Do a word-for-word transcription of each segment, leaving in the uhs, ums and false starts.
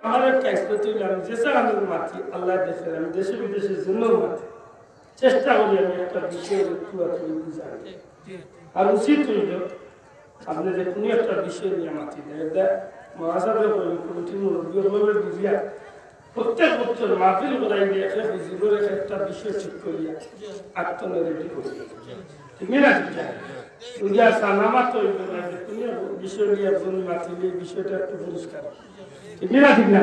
আমার একটা ইচ্ছা ছিল, আমি যে জাগাত মাতি, আল্লাহ দেশে, আমি দেশে বিদেশে যেন মাতি, চেষ্টা করি আমি একটা বিষয় একটু আর কি বুঝাই। আর উচিত হইল, আপনি যে কোনো একটা বিষয় নিয়ে মাতি দেন, এটা মহাসভার কমিটির মুরব্বী হলে বুঝিয়া প্রত্যেক বছর মাহফিল করাই দিয়ে একটা হুজুরের একটা বিষয় ঠিক করিয়া আত্মনে রেডি করি। ঠিক না? ঠিক না? বুঝিয়া সানামা তো হইল না, যে কোনো বিষয় নিয়ে একজন মাতিলে এই বিষয়টা একটু পরিষ্কার। ঠিক না? ঠিক না?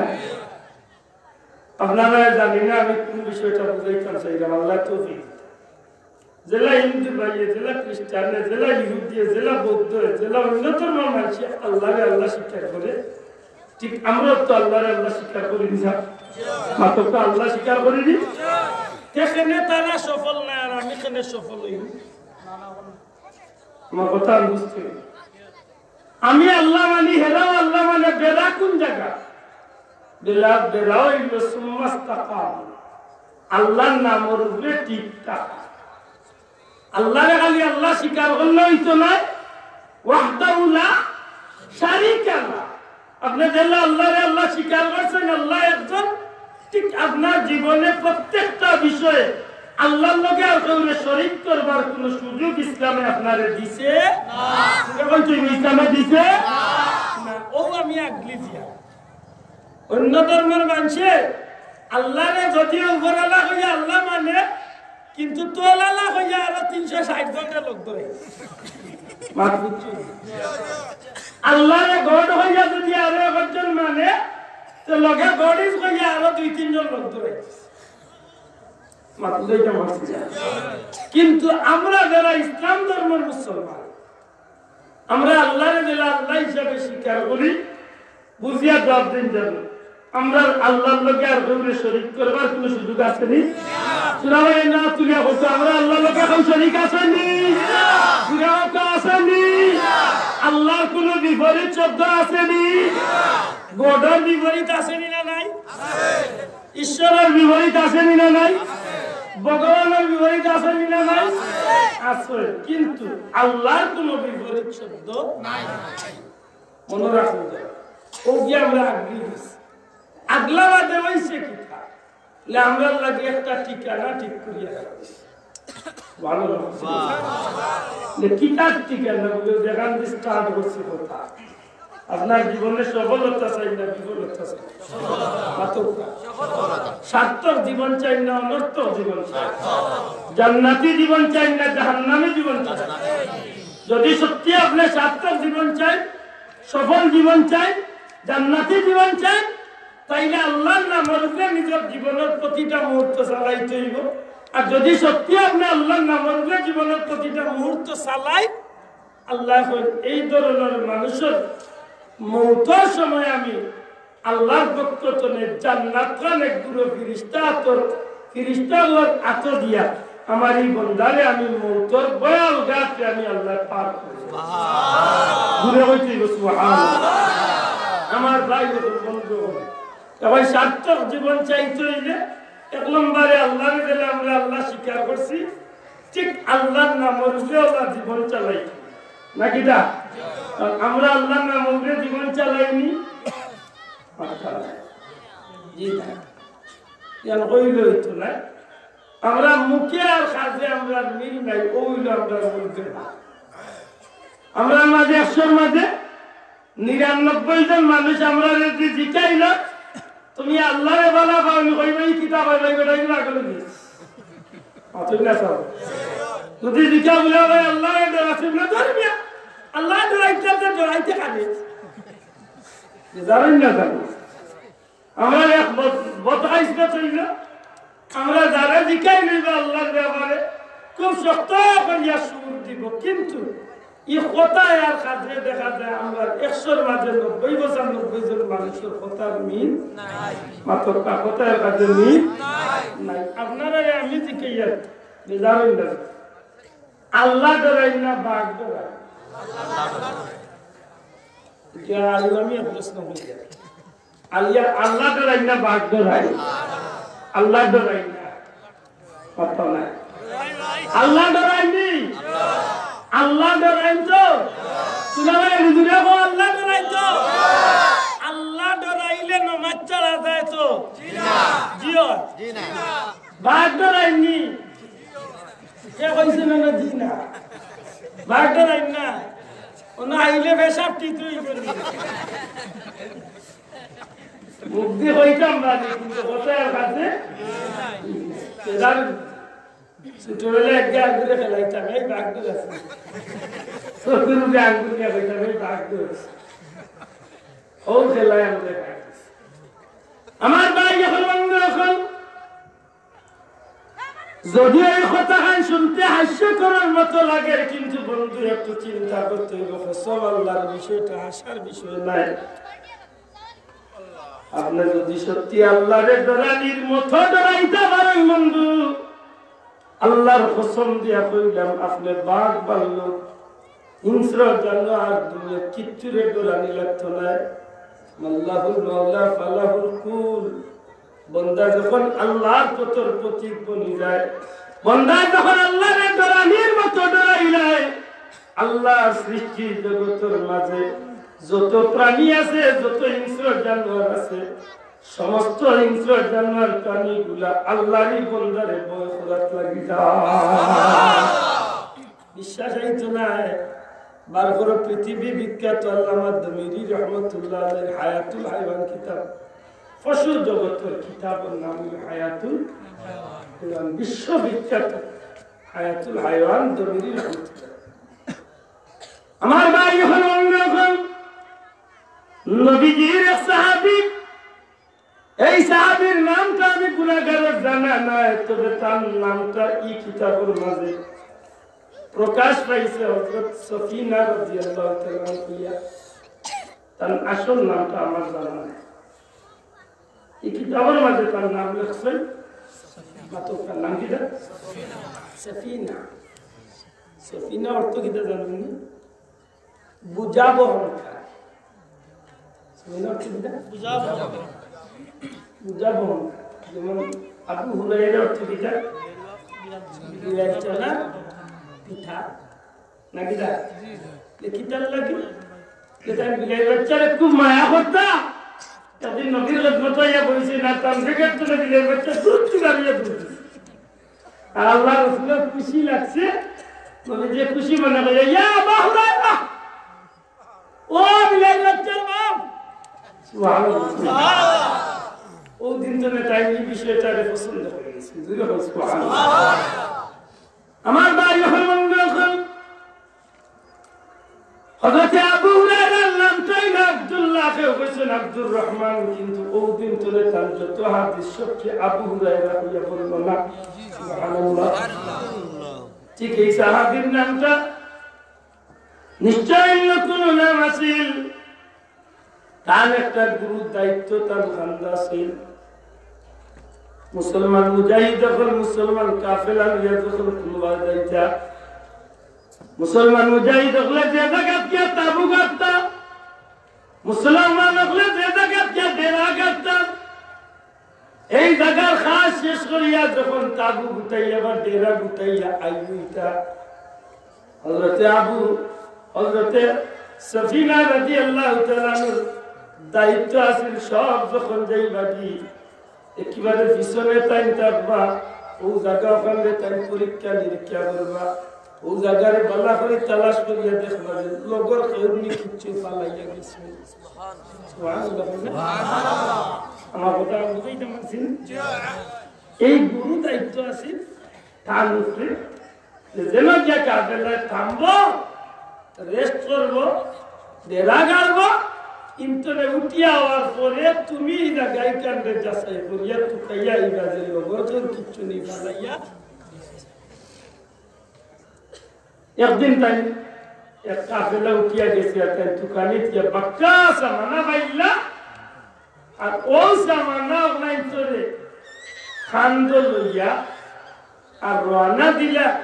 আপনারা জানি না আমি কোন বিষয়টা বুঝাইতাম চাইলাম, আল্লাহ তৌফিক দিতা। যেলা হিন্দু ভাইয়ে, যেলা খ্রিস্টানে, যেলা ইহুদিয়ে, যেলা বৌদ্ধ, যেলা অন্য ধর্মর মানুষে আল্লাহরে আল্লাহ স্বীকার করে, ঠিক আমরা তো আল্লাহরে আল্লাহ স্বীকার করি নি, স্যার? মাত্র তো আল্লাহ স্বীকার করি নি। সেখানে তারা সফল না, আর আমি কেনে সফল হইব? আমার কথা আমি বুঝতে হবে। আমি আল্লাহ মানি, হেরাও আল্লাহ মানে, বেড়া কোন জায়গা? বেড়া, বেড়া হইল সুম্মাস্তাকাম, আল্লাহর নামর উপরে ঠিক থাকা। আল্লাহরে খালি আল্লাহ স্বীকার করলে হইতো না, ওয়াহদাহু লা শারিকা লাহ। আপনি যেলা আল্লাহরে আল্লাহ স্বীকার করছেন, আল্লাহ একজন, ঠিক আপনার জীবনে প্রত্যেকটা বিষয়ে আল্লাহর লগে আর কেউরে শরিক করবার কোনো সুযোগ ইসলামে আপনারে দিছে না। এখন তুই ইসলামে দিছে না। ও আমি আগলি দিয়া। অন্য ধর্মর মানুষে আল্লাহরে যদিও উপরওয়ালা কইয়া আল্লাহ মানে, কিন্তু তলালা কইয়া আরো তিনশো ষাট জনটা লোক ধরে। মাত বুঝছো? আল্লাহরে গড কইয়া যদি আরো একজন মানে, তো লগে গড ইজ কইয়া আরো দুই তিনজন লোক ধরে। মাত বুঝাইতে পারছি না। কিন্তু আমরা যারা ইসলাম ধর্মের মুসলমান, আমরা আল্লাহরে যেলা আল্লাহ হিসাবে স্বীকার করি, বুঝিয়া জবাব দিন যেন। আমরা আল্লাহর লগে আর কেউরে শরিক করবার কোনো সুযোগ আছে নি? সুরা ভাই না তুলিয়া বলতো, আমরা আল্লাহর লগে কেউ শরিক আছে নি? সুরা কেউ আছে নি? আল্লাহর কোনো বিপরীত শব্দ আছে নি? গডর বিপরীত আছে নি না নাই? ঈশ্বরর বিপরীত আছে নি না নাই? ভগবানর বিপরীত আছে নি না নাই? আছে, কিন্তু আল্লাহর কোনো বিপরীত শব্দ নাই। মনে রাখো, ও গিয়া আমরা আগলি গেছি। আগলা বাদে হইছে কিতা? লে আমরা লাগি একটা ঠিকানা ঠিক করিয়া রাখছি। ভালো লাগছে। লে কিতার ঠিকানা? বলে, যেখান দিয়ে স্টার্ট করছি কথা। আপনার জীবনে সফলতা চাই না বিফলতা চাই? মাতুক্কা। সার্থক জীবন চাই না অনর্থক জীবন চাই? জান্নাতি জীবন চাই না জাহান্নামী জীবন চাই? যদি সত্যি আপনি সার্থক জীবন চাই, সফল জীবন চাই, জান্নাতি জীবন চাই, তাইলে আল্লাহর নামর উপরে নিজের জীবনের প্রতিটা মুহূর্ত চালাইতে হইব। আর যদি সত্যি আপনি আল্লাহর নামর উপরে জীবনের প্রতিটা মুহূর্ত চালাই, আল্লাহ কইন, এই ধরনের মানুষের মৌতর সময় আমি আল্লাহর পক্ষ তনে জান্নাত খান এক গুরু ফিরিস্তা আতর, ফিরিস্তা আল্লাহর আত দিয়া আমার এই বন্দারে আমি মৌতর ভয়াল ঘাটে আমি আল্লাহ পার করি। দূরে হইতে হইব, সুবহানাল্লাহ। আমার ভাই, বন্ধু, এখন সার্থক জীবন চাইতে হইলে এক নম্বরে আল্লাহরে গেলে আমরা আল্লাহ স্বীকার করছি, ঠিক আল্লাহর নামর উপরে আল্লাহ জীবন চালাই, নাকি না? আর আমরা আল্লাহর নামর উপরে জীবন চালাইনি, জি না। ইয়ান কইলে হইতো না। আমরা মুখে আর কাজে আমরা মিল নাই, ও হইল আমরা বলতে না। আমরা মাঝে একশোর মাঝে নিরানব্বই জন মানুষ আমরা যদি জিকাইল, "তুমি আল্লাহরে বালা পাও?" আমি কইব, "এই কিতা কইব, এই বেটা এগুলো আগে নিস।" অতএব না চাও। যদি জিকা বলে, "ভাই, আল্লাহরে ডরাসি না?" ধর মিয়া, আল্লাহ ডরাইতে তো ডরাইতে কানে। জানেন না জানো? আমরা এক বদ-, বদহাইসিয়ত হইল, আমরা যারা জিকাই লইব আল্লাহর ব্যাপারে, খুব শক্ত করিয়া সুর দিব, কিন্তু এই কথায় আর কাজে দেখা যায় আমরা একশোর মাঝে নব্বই পঁচানব্বই জন মানুষের কথার মিল নাই। মাত্র তা কথায় আর কাজে মিল নাই। আপনারা আমি জিকাইয়া বেজার হইল না। আল্লাহ ডরাই না, বাঘ ডরাই? এটা আল্লাহ আমি প্রশ্ন করি। আল্লাহ, আল্লাহ ডরাই না, বাঘ ডরাই? আল্লাহ ডরাই না। কথা নাই। আল্লাহ ডরাইনি? আল্লাহ ডরাইন তো? তোমরা একটু জোরে কও, আল্লাহ ডরাইন তো? আল্লাহ ডরাইলে নমাজ ছাড়া জি অয়। বাঘ ডরাইননি? কে কইছে না, না, জি না? বাঘ ডরাইন না? অউ না আইলে পেশাব ঠিক অই গেল। মুখ দি কইতাম পারি, কিন্তু কথা আর কাছে। এবার ছোটবেলায় এক গায়ে আঙ্গুলে খেলাইতাম, "এই বাঘ ডরাইছে।" চকুর মুখে আঙ্গুল নিয়া কইতাম, "এই বাঘ ডরাইছে।" অউ খেলায় আমরা খাইছি। আমার ভাই অকল, বন্ধু অকল, যদিও এই কথাখান শুনতে হাস্যকরর মতো লাগে, কিন্তু বন্ধু একটু চিন্তা করতে অইবো। কসম আল্লাহর, বিষয়টা হাসার বিষয় নায়। আপনে যুদি সত্যি আল্লাহরে ডরানির মতো ডরাইতা পারইন বন্ধু, আল্লাহর কসম দিয়া কইলাম, আপনে বাঘ, ভাল্লুক, হিংস্র জানোয়ার, দুনিয়ার কিচ্ছুরে ডরানি লাগতো নায়। মাল্লাহুল মাওলা ফালাহুল কুল। বন্দা যখন আল্লাহর পথর পথিক বনি যায়, বন্দা যখন আল্লাহরে ডরানির মতো ডরাইলায়, আল্লাহর সৃষ্টি জগতর মাঝে যত প্রাণী আছে, যত হিংস্র জানোয়ার আছে, সমস্ত হিংস্র জানোয়ার প্রাণীগুলা আল্লাহরই বন্দারে ভয় করাত লাগি যায়। বিশ্বাস অইতো নায়। বার করো পৃথিবী বিখ্যাত আল্লামা দমিরি রহমতুল্লাহ আলাইহির হায়াতুল হায়ওয়ান কিতাব, পশু জগতর কিতাবর নাম অইলো হায়াতুল হায়ওয়ান, বিশ্ববিখ্যাত হায়াতুল হায়ওয়ান দমিরি রহমতুল্লাহ। আমার ভাই অকল, বন্ধু অকল, নবীজির এক সাহাবী, এই সাহাবীর নামটা আমি গুনাহগারর জানা নাই, তবে তার নামটা ই কিতাবর মাঝে প্রকাশ পাইছে হযরত সফিনা রাদিয়াল্লাহু তাআলা আনহা। তার আসল নামটা আমার জানা নাই। ই কিতাবর মাঝে তার নাম লেখছে, মাত্র তার নাম কিতা? সফিনা। সফিনা অর্থ কিতা জানইননি? বুঝা বহনকার। সফিনা অর্থ কিতা? বুঝা বহনকার। বুঝা বহনকার। যেমন আবু হুরায়রা অর্থ কিতা? বিলাইর চড়া পিঠা। নাকি দা? যে কিতার লাগি? যে তাইন বিলাইর বাচ্চারে খুব মায়া করতা। তাইন নবীর খেদমতো আইয়া বইছে না, তান ফেকের তলে বিলাইর বাচ্চা দূর থেকে আইয়া বইছে। আর আল্লাহর রসুলর খুশি লাগছে, নবীজিয়ে খুশি মনে করিয়া, "ইয়া আবা হুরায়রা, ও বিলাইর বাচ্চার বাপ।" সুবহানাল্লাহ। অউ দিন তনে তাইন ই বিষয়টারে পছন্দ করি নিছে। জোরে কও সুবহানাল্লাহ। আমার ভাই অকল, বন্ধু অকল, হযরতে আবু হুরায়রার নামটা অইলো আব্দুল্লাহ, কেউ কইছইন আব্দুর রহমান, কিন্তু অউ দিন তনে তান যত হাদিস সবচে আবু হুরায়রা অইয়া বলল না। সুবহানাল্লাহ। ঠিক এই সাহাবীর নামটা নিশ্চয় অন্য কোনো নাম আছিল। তান একটা গুরুর দায়িত্ব তান কান্দো আছিল। মুসলমান মুজাহিদ অকল মুসলমান কাফেলা লইয়া যখন কুনবায় যাইতা, মুসলমান মুজাহিদ অকলে যে জাগাত গিয়া তাবু গাড়তা, মুসলমান অকলে যে জাগাত গিয়া ডেরা গাড়তা, এই জাগার কাজ শেষ করিয়া যখন তাবু গুটাইয়া বা ডেরা গুটাইয়া আইতা, হযরতে আবু, হযরতে সফিনা রাদিয়াল্লাহু তাআলা আনহার দায়িত্ব আছিল, সব যখন যাইবাগি, একেবারে পিছনে তাইন থাকবা, অউ জাগা অখানরে তাইন পরীক্ষা নিরীক্ষা করবা, অউ জাগারে ভালা করি তালাশ করিয়া দেখবা যে লগর কেউ নি কিচ্ছু ফালাইয়া গেছে। সুবহানাল্লাহ। আমার কথা বুঝাইতে পারছি না? এই গুরু দায়িত্ব আছে তান উপরে, যে যেন গিয়া কাফেলায় থামবো, রেস্ট করবো, ডেরা গাড়বো, কিন্তু উঠিয়া আওয়ার পরে তুমি এই জাগায় কান্দে যাচাই করিয়া তুকাইয়া এই বাজে লগর কেউ কিচ্ছু নি ফালাইয়া। একদিন তাইন এক কাফেলা উঠিয়া গেছে, আর তাইন তুকানিত গিয়া বাক্কা সামানা পাইলা, আর অউ সামানা অখান তরে কান্দো লইয়া আর রওয়ানা দিলা।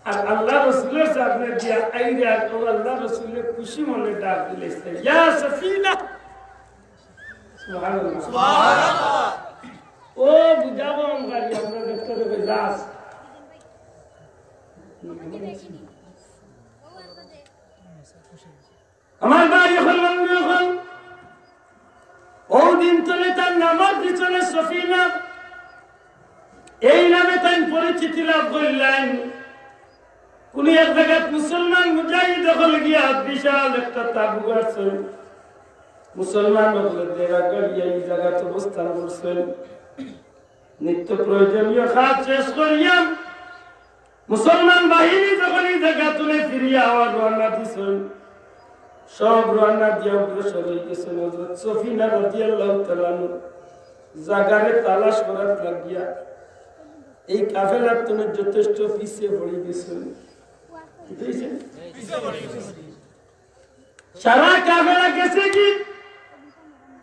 আর আল্লাহ রসুলর সামনে দিয়া আইরা, আর অউ আল্লাহ রসুলে খুশি মনে ডাক দিলে, "ইয়া সফিনা।" সুবহানাল্লাহ। ও বুঝাবো আমরারে, আমরা দেখতে দেবে যাস। আমার ভাই অকল, বন্ধু অকল, অউ তলে তার নামর পিছনে সফিনা, এই নামে তাইন পরিচিতি লাভ করলেন। কোন এক জাগাত মুসলমান মুজাহিদ অকল গিয়া বিশাল একটা তাবু গাড়ছেন। মুসলমান অকলে ডেরা গাড়িয়া এই জাগাত অবস্থান করছেন। নিত্য প্রয়োজনীয় কাজ শেষ করিয়া মুসলমান বাহিনী যখন এই জাগা তুলে ফিরিয়া আবার রওনা দিছেন, সব রওনা দিয়া অগ্রসর হয়ে গেছেন। হযরত সফিনা রাদিয়াল্লাহু তাআলা আনহা জাগারে তালাশ করার লাগিয়া এই কাফেলার তনে যথেষ্ট পিছে পড়ে গেছেন। কি হয়েছে? সারা কাফেলা গেছে কি?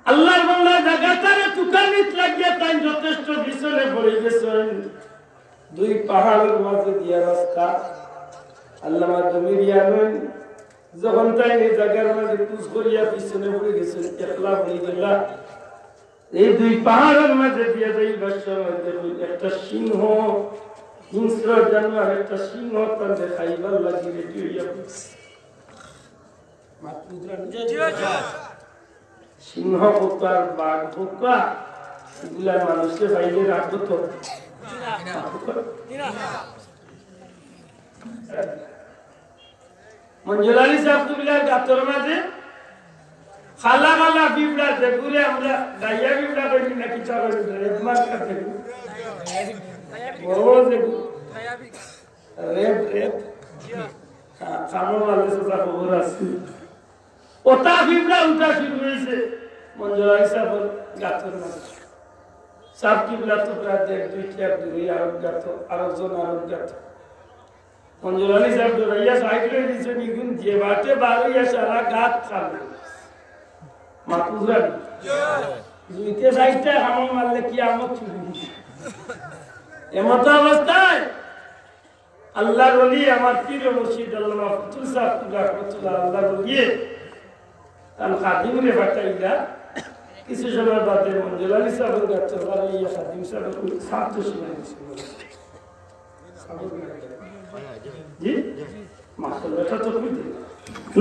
আল্লাহর বান্দা জাগাতারে তুকানিত লাগিয়া তাই যথেষ্ট পিছনে পড়ে গেছেন। দুই পাহাড়ের মাঝে দিয়া রাস্তা। আল্লামা দমিরিয়া নইন, যখন তাই এই জাগার মাঝে কুচ করিয়া পিছনে পড়ে গেছেন, একলা পড়ে গেলা। এই দুই পাহাড়ের মাঝে দিয়া যাইবার সময় দেখুন, একটা সিংহ, হিংস্র জানোয়ার, একটা সিংহ তাদের খাইবার লাগি রেডি হইয়া পড়ছে। মাত বুঝলেন? সিংহ হোক আর বাঘ হোক, এগুলা মানুষে বাইরে রাখবো তো। মঞ্জুর আলী সাহেব তুমিলার গাতর মাঝে খালা খালা পিঁপড়া, যেগুরে আমরা ডাইয়া পিঁপড়া করি না, কিতা করি, রেব মাছ খাতে। বড় বড় যেগু। RAB, RAB. হ্যাঁ, খামো মারলে সোজা খবর আছে। ওটা পিঁপড়া উঠা শুরু হয়েছে মঞ্জুর আলী সাহেবের গাতর মাঝে। সাহেব কিবলা তো প্রায় দেড় দুই চেয়ার দূরে আরো গাত, আরো জন আরো গাত। মঞ্জুর আলী সাহেব ডরাইয়া সাইড হয়ে দিয়েছে, নিগুন যে বাটে বারইয়া সারা গাত খাবে। মাতুরা দুইতে সাইডটা হামল মারলে কি আমত ছুটি দিছে। এমত অবস্থায় আল্লাহর ওলি আমার পীর ও মুর্শিদ আল্লামা ফতুল সাহেব রহমতুল্লাহ আল্লাহর ওলি তান খাদিমরে পাঠাইলা। কিছু সময় বাদে মঞ্জুর আলী সাহেবের গাতর বারইয়া খাদিম সাহেব ছাত্র শুনাই দিছিল। জি? মাশাআল্লাহ, এটা তো খুবই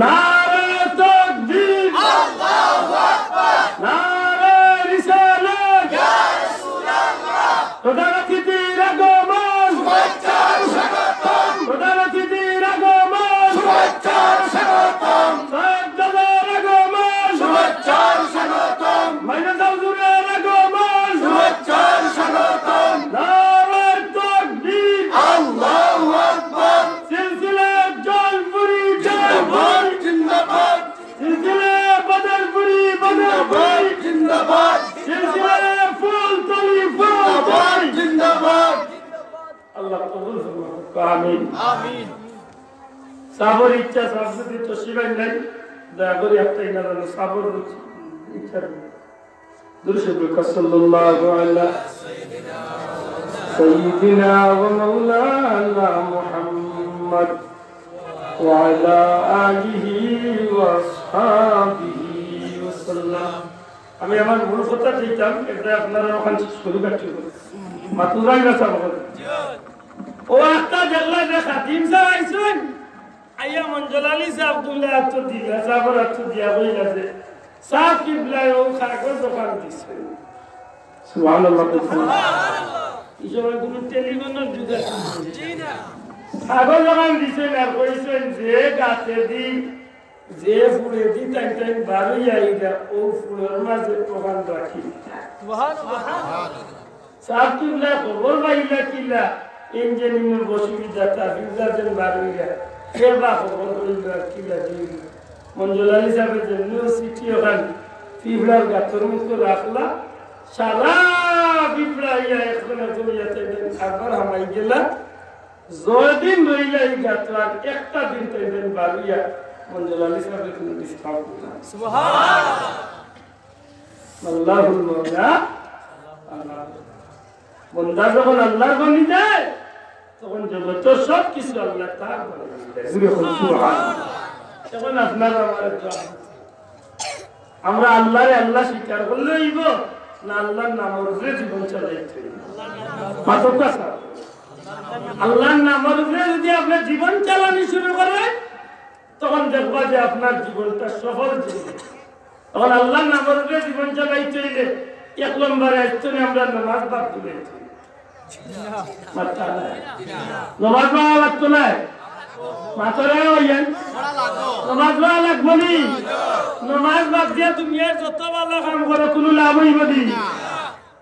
নারায়ে তাকবীর। আল্লাহু আকবার। নারায়ে রিসালাত। ইয়া রাসূলুল্লাহ। প্রধান অতিথির আগমন। শুভেচ্ছা স্বাগতম। প্রধান অতিথির আগমন। শুভেচ্ছা স্বাগতম। সাহেবজাদার আগমন। শুভেচ্ছা স্বাগতম। মাইনষা হুজুরের আগমন। শুভেচ্ছা স্বাগতম। নারায়ে তাকবীর। আল্লাহু আকবার। সিলসিলা জলপুরি জলপুরি। জিন্দাবাদ। সিলসিলা বদরপুরি বদরপুরি। জিন্দাবাদ। সিলসিলা ফুলতলি ফুলতলি। জিন্দাবাদ। আল্লাহ কবুল করুন। আমিন। আমিন। সাবর ইচ্ছা, সাব যদি তশরিফ আইন নাই, দয়া করি একটা ইনারা সাবর ইচ্ছা। দুরূদ শরীফ পড়ুন, সাল্লাল্লাহু আলা সাইয়্যিদিনা ওয়া মাওলানা মুহাম্মদ ওয়া আলা আলিহি ওয়া আসহাবিহি ওয়া সাল্লাম। আমি আমার মূল কথা দিতাম, এটা আপনারা ওখান শেষ করে কাটতে হবে। মাতুরাই না সাব। ও একটা দেখলা যে খাদিম সাহেব আইছেন, আইয়া মঞ্জুর আলী সাহেব দুইলা আত দিয়া, সাবর আত দিয়া বইলা যে, সাব কিবলায় ও কাগজ দোকান দিছে। সুবহানাল্লাহ। এই সময় কোনো টেলিফোনের যুগ আছে না। কাগজ দোকান দিছেন আর কইছেন যে গাতে দি যে ফুড়ে দি তাই তাই বারইয়া আইরা, ও ফুড়ের মাঝে ওখান রাখি। সাব কিবলা খবর পাইলা কিলা, ইঞ্জিনিয়ার বসি বিধাতা, বিধাতা যেন বারইয়া, সে বা খবর পাইলা কিলা দিল। মঞ্জুর আলী সাহেব যেমনি চিঠি ওখান পিঁপড়ার গাতর মতো রাখলা, সারা পিঁপড়া ইয়া এখন এখন ইয়াতে একবার হামাই গেলা। যদিন রইলা এই গাতর একটা দিন তাই দিন বারইয়া মঞ্জুর আলী সাহেবের কোনো ডিস্টার্ব না। সুবহানাল্লাহ। আল্লাহুল মাওলা। আল্লাহ। বন্দা যখন আল্লাহর বনি যায়, তখন জগতের সব কিছু আল্লাহ তার বনি যায়। জুড়ে বলুন, সুবহানাল্লাহ। এখন আপনারা আমার দোয়া। আমরা আল্লাহরে আল্লাহ স্বীকার করলে হইব, না আল্লাহর নামর উপরে জীবন চালাইতে হইব? মাতক কথা। আল্লাহর নামর উপরে যদি আপনি জীবন চালানি শুরু করেন, তখন দেখবা যে আপনার জীবনটা সফল জীবন। তখন আল্লাহর নামর উপরে জীবন চালাইতে অইলে এক নম্বরে আইতো না আমরা নমাজ বাদ দিলে। মাত্তা নাই। নমাজ পড়া লাগতো না। মাতরা অইয়েন। নমাজ পড়া লাগবো নি। নমাজ বাদ দিয়া দুনিয়ার যত ভালা কাম করো, কুনু লাভ অইবো নি।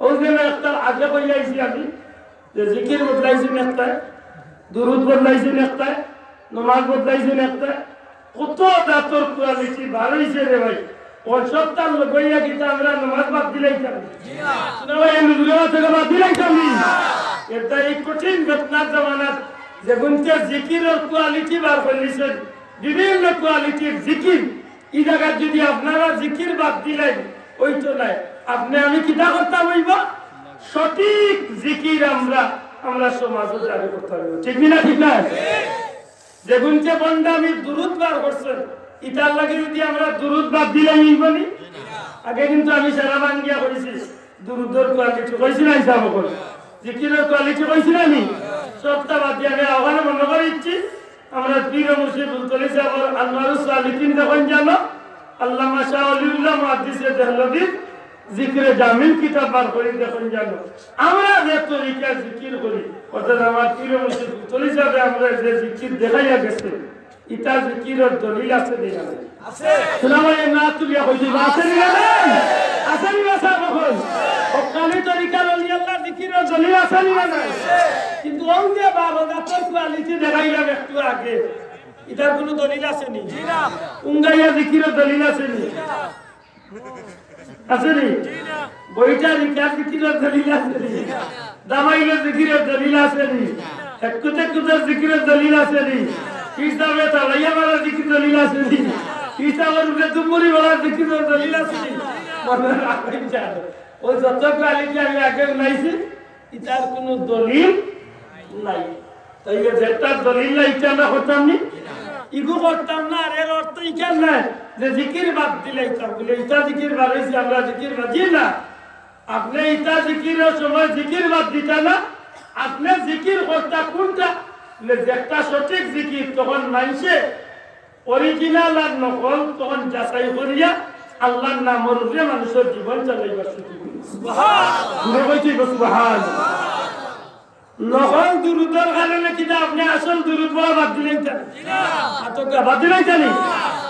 অউ যে একটা আগে কইয়া আইছি আমি, যে জিকির বদলাইছইন একটায়, দুরুদ বদলাইছইন একটায়, নমাজ বদলাইছইন একটায়, কত জাতর quality বার অইছে রে ভাই। অউ সবতার লগে অইয়া কিতা আমরা নমাজ বাদ দিলাইতাম? না ভাই, আমি জুরে আছে বাদ দিলাইতাম নি? এটা এই কঠিন ফিতনার জমানাত যেগুনতে জিকিরর quality বার করিলিছইন, বিভিন্ন quality-র জিকির, ই জাগাত যদি আপনারা জিকির বাদ দিলাইন, অইতো নায়। আপনে আমি কিতা করতাম অইবো? সঠিক জিকির আমরা, আমরা সমাজো জারি করতাম অইবো। ঠিক নি না? ঠিক না? যেগুনতে ভন্ডামির দুরুদ বার করছইন, ইতার লাগি যদি আমরা দুরুদ বাদ দিলাইন অইবো নি? আগে কিন্তু আমি সারা বাংলা কইছি, দুরুদর quality কইছি না, হিসাব অকল। জিকিরর quality কইছি না নি? সবতা বাদ দিয়া আমি আহ্বানে মনো করিচ্ছি, আমরা পীর মুর্শিদ ফুলতলি সাহেবর আনোয়ারুস সালিকিন দেখইন জানো, আল্লামা শাহ অলিউল্লাহ মুহাদ্দিসে দেহলভীর জিকরে জামিল কিতাব বার করি দেখইন জানো। আমরা যে তরিকা জিকির করি, অর্থাৎ আমার পীর মুর্শিদ ফুলতলি সাহেবে আমরা যে জিকির দেখাইয়া গেছে, ইতা জিকিরর দলিল আছে নি না? আছে। শোনা ভাই, না তুলিয়া কইছি, আছে নি না নাই? আছে নি না সাহেব অকল? হক্কানি তরিকার অলি আল্লাহর জিকিরর দলিল আছে নি না নাই? কিন্তু অউ যে বারো জাতর quality দেখাইলাম একটু আগে, ইতার কুনু দলিল আছে নি? উঙ্গাইয়া জিকিরর দলিল আছে নি? আছে নি? বইটা রিকার জিকিরর দলিল আছে নি? দামাইলের জিকিরর দলিল আছে নি? হেক্কুতে কুতের জিকিরর দলিল আছে নি? হিসাবে তালাইয়া মারার জিকির দলিল আছে নি? হিসাবের উপরে তুমুরি মারার জিকিরর দলিল আছে নি? মনে রাখবেন, জানো, অউ যত quality আমি আগে উনাইছি, ইতার কুনু দলিল নাই। তাইলে যেটা দলিল নাই, ইটা আমরা করতাম নি? ইগু করতাম না, আর এর অর্থ ইখান নায় যে জিকির বাদ দিলাইতাম। বলে, ইটা জিকির বার অইছে, আমরা জিকির বাদ দিই না। আপনে ইটা জিকিরর সময় জিকির বাদ দিতা না, আপনে জিকির করতা কুনটা? বলে, যেটা সঠিক জিকির, তখন মানষে original আর নকল তখন যাচাই করিয়া আল্লাহর নামর উপরে মানুষর জীবন চালাইবার সুযোগ দিছে। সুবহানাল্লাহ। জুরে কইছি গো, সুবহানাল্লাহ। নকল দুরুদর কারণে কিতা আপনে আসল দুরুদ পড়া বাদ দিলাইতা নি? আতকা বাদ দিলাইতা নি?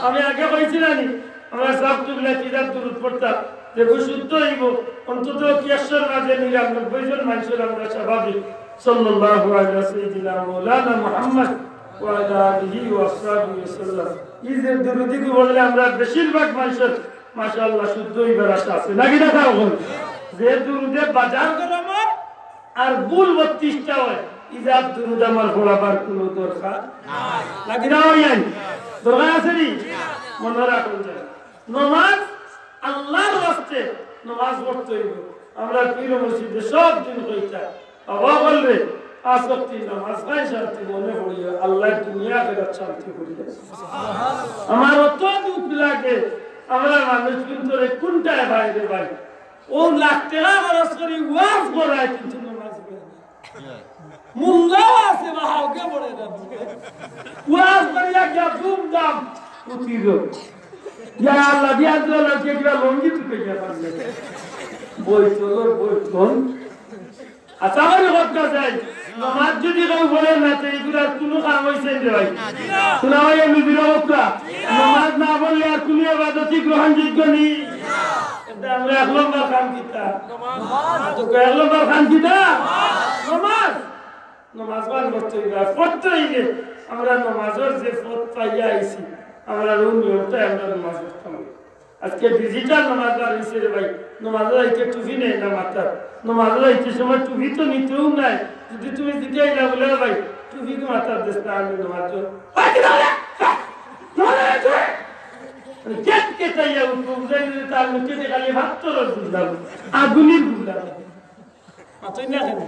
আমি আগে কইছি না নি, আমরা সাব কিবলা কিতা দুরুদ পড়তা, যেগু শুদ্ধ অইবো, অন্তত একশোর মাঝে নিরানব্বই জন মানষর আমরা স্বাভাবিক। সাল্লাল্লাহু আলা সাইয়্যিদিনা মাওলানা মুহাম্মদ ওয়া আলা আলিহি ওয়া আসহাবিহি ওয়া সাল্লাম। ই যে দুরুদিগু পড়লে আমরা বেশিরভাগ মানষর, মাশাআল্লাহ, শুদ্ধ অইবার আশা আছে। নাকি না, তাও বল? যে দুরুদে বাজার গরম অয় আর ভুল বত্রিশটা অয়, ইজাত দুরুদ আমার পড়াবার কুনু দরকার নাই। নাকি না, অয় নাই? দরকার আছে নি? মনো রাখুন যেন। নমাজ আল্লাহর ওয়াস্তে নমাজ পড়তে অইবো। আমরা পীর মুর্শিদে সব দিন কইতা, বাবা বলবে, আসক্তি নমাজ নাই শান্তি মনে পড়িয়া, আল্লাহ দুনিয়া আখেরাত শান্তি করিয়া। আমার অত দুঃখ লাগে, আমরা মানুষ কিন্তু রে কোনটায় বাইরে বাইরে। ও লাখ টাকা খরচ করি ওয়াজ করায় কিন্তু নমাজ পড়ে না। মোল্লাও আছে বা হাউকে পড়ে না। ওয়াজ করিয়া গিয়া ধুমধাম উঠিল। ইয়া আল্লাহ, দিয়া আল্লাহ, কে কিবা লঙ্গি তুকে গিয়া পারলে। বই চলো, বই চল। আচ্ছা, আমার কথা যাই, নমাজ যদি কেউ পড়ে না, তো এগুলার কোনো কাম হইছে না ভাই। শোনা ভাই, আমি বিরোধ করা। নমাজ না পড়লে আর কোনো ইবাদতই গ্রহণযোগ্য নেই। এটা আমরা এক নম্বর কাম কিতা? তো এক নম্বর কাম কিতা? নমাজ। নমাজ পালন করতে হইবে। আর পড়তে হইলে আমরা নমাজের যে পথ পাইয়া আইছি, আমরা ওই নিয়মটাই আমরা নমাজ পড়তাম। আজকে digital নমাজ বার হইছে রে ভাই, নমাজে যাইতে টুপি নেয় না মাথার, নমাজে যাইতে সময় টুপি তো নিতেও নাই। যদি তুমি জিজ্ঞাসা না বলে, "ভাই, টুপি কি মাথার দেশ না?" আমি নমাজ পড়ি। ভাই, কি বলে? নমাজ পড়ি। মানে, কেট কেটাইয়া উঠবো, বুঝাই দিলে তার মুখে দিয়ে খালি ভাত তো রস বুঝলাম, আগুনের বুঝলাম। মাতইন না কেনে?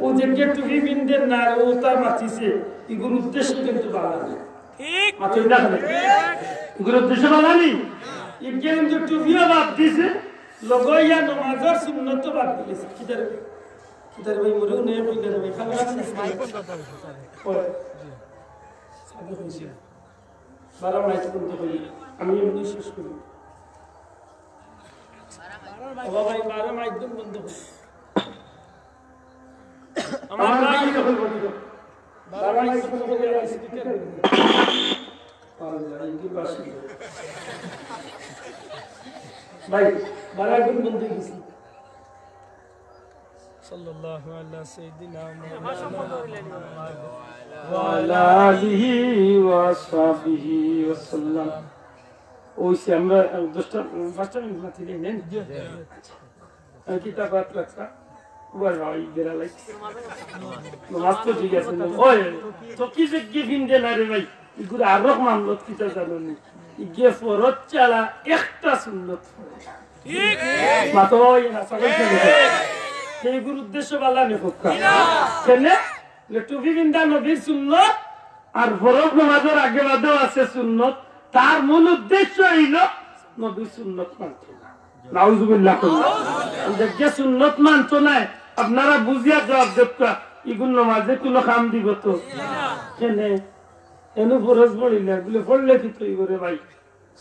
ও যে কে টুপি পিনদের না, ও তার মাতিছে, এগুর উদ্দেশ্য কিন্তু ভালা না। ঠিক। মাতইন না কেনে? এগুর উদ্দেশ্য ভালা নি? একে কিন্তু টুপিও বাদ দিছে, লগইয়া নমাজর সুন্নত বাদ দিছে। কিতার, কিতার ভাই, মরেও নেই, কইলে রে ভাই, খালি রাখছিস না। ওই। আগে হইছে। বারো মাইক বন্ধ করি, আমি এমনি শেষ করি। ও ভাই, বারো মাইক বন্ধ করো। আমার ভাই, বারো মাইক বন্ধ করে আমি স্পিকার করে দিই। ভাই, বারো একদম বন্ধ হয়ে গেছে। সাল্লাল্লাহু আলা সাইয়্যিদিনা মুহাম্মাদ ওয়া আলা আলিহি ওয়া সাহবিহি ওয়া সাল্লাম। ওই সে আমরা দশটা, পাঁচটা মিনিট মাত্র নেই, নেই? আচ্ছা। আমি কিতা বাত রাখতাম? ওয়াই ভাই, বেড়া লাগছে। নামাজ তো ঠিক আছে না। ওই, তো কি যে কি ফিন দে না রে ভাই? এগুলো আর রকম আমলত কিতা জানো নি? ইগে ফরজ ছাড়া একটা সুন্নত ফরজ। ঠিক। মাতো ওই না, সকল ছেলে। এইগুলোর উদ্দেশ্য বালা নি হোক। কেনে? যে টুপি বিন্দা নবীর সুন্নত, আর ফরজ নামাজের আগে বাদেও আছে সুন্নত। তার মূল উদ্দেশ্য হইল নবীর সুন্নত মানতো না। নাউজুবিল্লাহ। যে সুন্নত মানতো না, আপনারা বুঝিয়া জবাব দেবা, ইগুন নামাজে কোনো কাম দিব তো? কেনে? এনু ফরজ পড়িলে, বলে পড়লে কি তো ইবরে ভাই?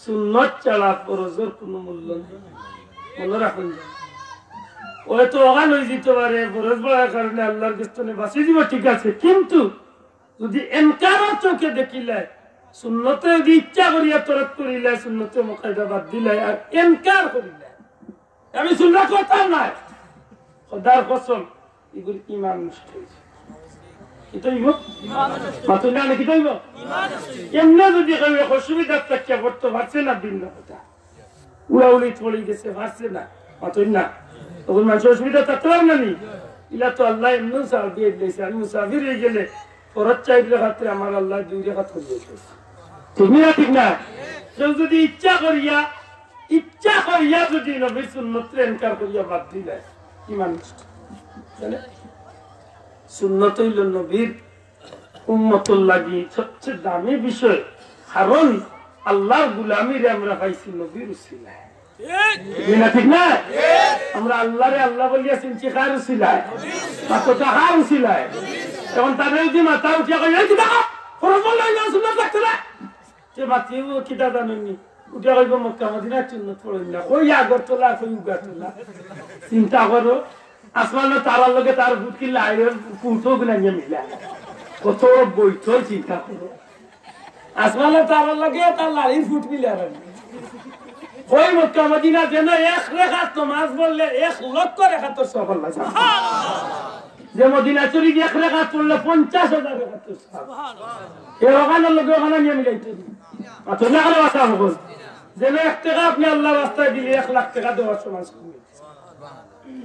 সুন্নত ছাড়া ফরজের কোনো মূল্য নেই। মনে রাখুন যেন। হয়তো অখান হয়ে যেতে পারে, ফরজ পড়ার কারণে আল্লাহর গেছ থনে বাঁচি দিব, ঠিক আছে, কিন্তু যদি এনকারর চোখে দেখিলে, সুন্নতে যদি ইচ্ছা করিয়া তরক করিলে, সুন্নতে মুকাইদা বাদ দিলে, আর এনকার করিলে, আমি সুন্নাত করতাম না, খোদার কসম, এগুলো ইমান নষ্ট হয়েছে। কিতা হইব? মাতুন না, কিতা হইব? এমনে যদি কেউ অসুবিধা থাকিয়া পড়তে পারছে না, ভিন্ন কথা। উড়াউড়ি পড়ে গেছে, পারছে না, মাতুন না। তখন মানুষের অসুবিধা থাকতে পারে না নি? ইলা তো আল্লাহ এমনি সার দিয়ে দিয়েছে। আমি মুসাফির হয়ে গেলে ফরজ চাইর রেখাতে আমার আল্লাহ দুই রেখাত করে দিয়েছে। ঠিক না, ঠিক না? কেউ যদি ইচ্ছা করিয়া, ইচ্ছা করিয়া যদি নবীর সুন্নতরে এনকার করিয়া বাদ দিলে, ইমান নষ্ট। তাহলে সুন্নত হইল নবীর উম্মতর লাগি সবচেয়ে দামি বিষয়, কারণ আল্লাহর গুলামিরে আমরা পাইছি নবীর উসিলায়। ঠিক না, ঠিক না? আমরা আল্লাহরে আল্লাহ বলিয়া চিনছি কার উসিলায়? মাত্র তো কার উসিলায়। এখন তারা যদি মাথা উঠিয়া কয়, "এই কিতা? ফরজ পড়লে ইমান সুন্নত লাগছে না?" তে মাতিয়ে ও কিতা জানেননি? উঠিয়া কইব, "মক্কা মদিনা সুন্নত পড়েন না।" কই আগরতলা, কই উগারতলা। চিন্তা করো, আসমানো তারার লগে তার ফুট কি লাইনের ফুটও গুনা নিয়ে মিলা। কত বড় বৈঠক চিন্তা করো। আসমানো তারার লগে তার লাইনের ফুট মিলে আর কি। কই মক্কা মদিনা যেন এক রেখাত নামাজ পড়লে এক লক্ষ রেখাত সওয়াব আল্লাহ দেয়। যে মদিনা শরীফ এক রেখাত পড়লে পঞ্চাশ হাজার রেখাত সওয়াব। এর ওখানের লগে ওখানে নিয়ে মিলাইতে হবে। আচ্ছা, না হলে বাঁচা হবে। যেন এক টাকা আপনি আল্লাহর রাস্তায় দিলে এক লাখ টাকা দেওয়ার সমান সমান।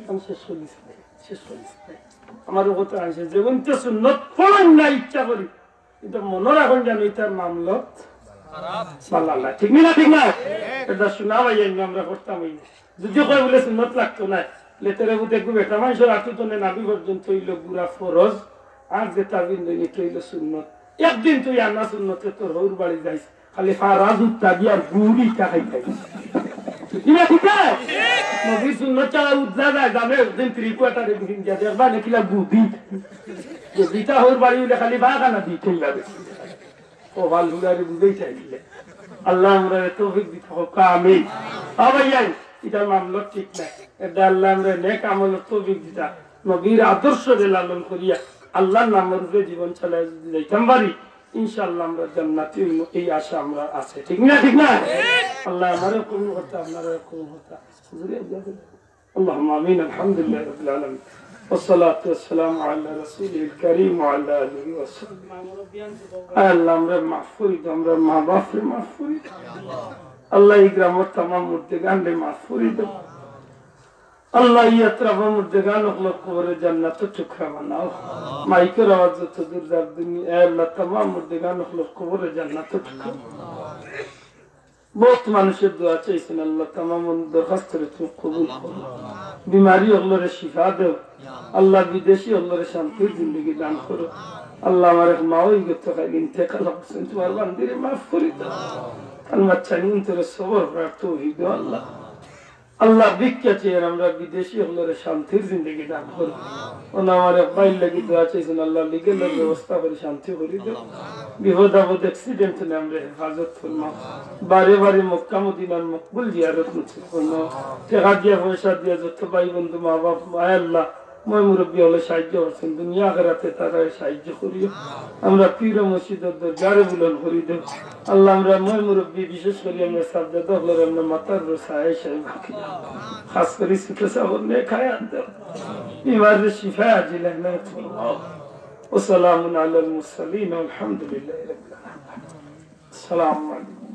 আমি শেষ করে দিছি ভাই, শেষ করে দিছি ভাই। আমার কথা আছে, যেগুন তো সুন্নত পড়েন না ইচ্ছা করি, কিন্তু মনে রাখুন যেন এটার মামলত ভালা না। ঠিক না, ঠিক না? এটা শোনা ভাই, এমনি আমরা করতাম ওই। যদি কয় বলে সুন্নত লাগতো না, লেতেরে বুঝে একটু বেটা মানুষের আটু তনে নাভি পর্যন্ত হইল গুড়া ফরজ, আর যেটা বিন্দু নিতে হইল সুন্নত। একদিন তুই আনা সুন্নতে তোর হৌর বাড়ি যাইস, খালি ফারাজ উত্তা দিয়া গুড়ি তা খাই খাই। ঠিক না, ঠিক না? নবীর সুন্নত ছাড়া উদ্লা যায়, জানে একদিন three quarter এ ঘুম দিয়া দেখবা না কিলা গুদি। যে বিটা হৌর বাড়ি হইলে খালি বাগানা দিতে লাগে। ও ভালো বুঝারে বুঝাই চাইছিলে। আল্লাহ আমরা তৌফিক দিতা হোক, আমিন। ও ভাইয়াই, এটা মামলা ঠিক না। এটা আল্লাহ আমরা নেক আমল তৌফিক দিতা। নবীর আদর্শরে লালন করিয়া আল্লাহর নামের উপরে জীবন চালায় যদি যাইতাম পারি, ইনশাআল্লাহ আমরা জান্নাতি হইমু, এই আশা আমরা আছে। ঠিক না, ঠিক না? আল্লাহ আমারে কবুল করতা, আপনারে কবুল করতা। اللهم آمين. الحمد لله رب العالمين. والصلاة والسلام على رسوله الكريم وعلى آله وصحبه. আয় আল্লাহ, আমরা মাফ করি দাও, আমরা মা বাপরে মাফ করি দাও। আল্লাহ, এই গ্রামর তামাম মুর্দেগানরে মাফ করি দাও। আল্লাহ, এই আত্রাফর মুর্দেগান অকলর কবরে জান্নাতর টুকরা বানাও। মাইকর আওয়াজ যত দূর যার দুনিয়া, আয় আল্লাহ, তামাম মুর্দেগান অকলর কবরে জান্নাতর টুকরা। বহুত মানুষের দোয়া চাইছেন, আল্লাহ তামাম দরখাস্তরে তুমি কবুল করো। বিমারি অকলরে শিফা দেও। আল্লাহ বিদেশি অকলরে শান্তির জিন্দেগি দান করো। আল্লাহ আমার এক মা ওই গত কাল ইন্তেকাল করছেন, তোমার বান্দিরে মাফ করি দাও। আল্লাহ চাইনি তোরে সবর করার তৌফিক দেও আল্লাহ। আল্লাহ ভিক্ষা চেয়ে আমরা বিদেশি অকলরে শান্তির জিন্দেগি দান করো। ওনা আমার এক ভাইর লাগি দোয়া চাইছেন, আল্লাহ লিগের ব্যবস্থা করে শান্তি করি দাও। বিপদ আপদ, accident অইলে আমরারে হেফাজত ফরমাও। বারে বারে মক্কা মদিনার মকবুল জিয়ারত নসিব ফরমাও। টেকা দিয়া পয়সা দিয়া যত ভাই বন্ধু মা বাপ, আয় আল্লাহ, ময় মুরব্বি অকলে সাহায্য করছইন, দুনিয়া আখেরাতে তারারে সাহায্য করিও। আমরা পীর ও মুর্শিদর দরজারে বুলন্দ করি দেও। আল্লাহ, আমরা ময় মুরব্বি, বিশেষ করি আমরা সাহেবজাদা অকলরে আমরা মাথার উপরে ছায়া হিসাবে রাখি। খাস করি ছোট ছাবর নেক হায়াত দেও। বিমাররে শিফা আজিলা এনায়েত ফরমাও। ওয়া সালামুন আলাল মুরসালিন ওয়াল হামদুলিল্লাহি রাব্বিল আলামিন। আসসালামু আলাইকুম।